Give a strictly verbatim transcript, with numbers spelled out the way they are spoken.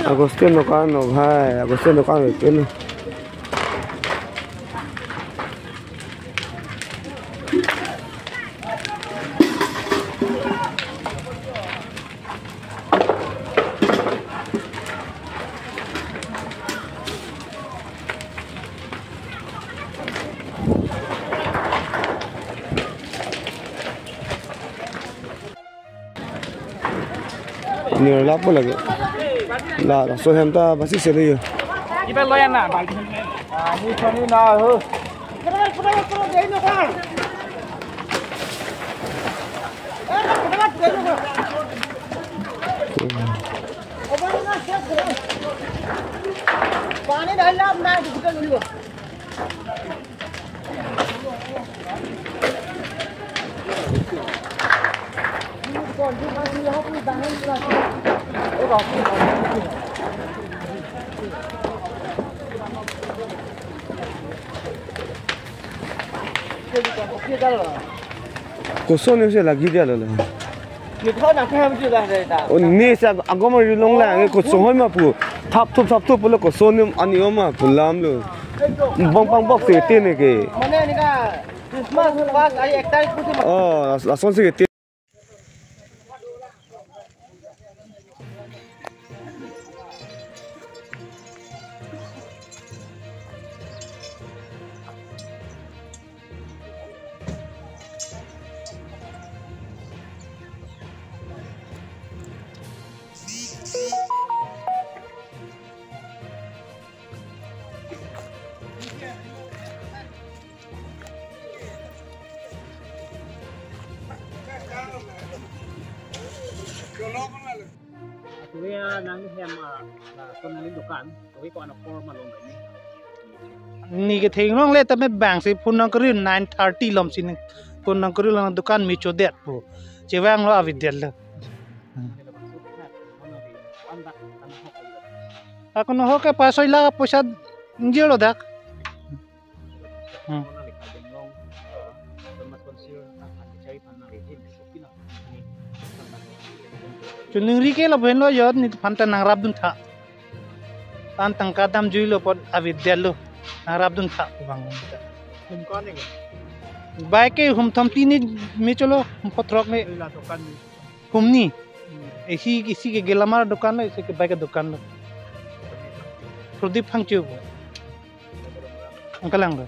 Agustin dokan, oh hai, Agustin dokan betul. Nirlap po lagi. La, laso hem ta basi selu yo. Iba loyan na, balti hem. Ah, ni soni na ho. पानी डालना अपना digital video. Koson si lagi dia lo. Ni thon na khem ju da da. O ni sa agom ri long la nge koson hoi ma pu. Thap thup thap thup pulo koson ni ani oma pu lam lo. Bong pang bok te te ne ke. Mane ni ka Christmas pas ai ek tarik puti ma. Oh, las- lason si ke te. Atuya nang hem a, la kon nang dukan, atuya ko anakor malom ini. Ni ke theng long le tame bang si phone nang keri nine thirty lom si ni phone nang keri long dukan mi chodet po. Chevang lo avi del lo. Ako no ho ke pasoi la poisa jelo dak. Hmm. Chuningri ke lo bhen lo jot ni phanta nangrap dun tha. Tan tangka dam jui lo pot avi del lo nangrap dun tha bang. Hum ko ni ke? Bai ke hum thom ti ni me cholo hum photrok me. Ila dukan ni. Hum ni. Isi isi ke gelamar dukan lo, isi ke bai ke dukan lo. Pradip Phangcho. Angkalang lo.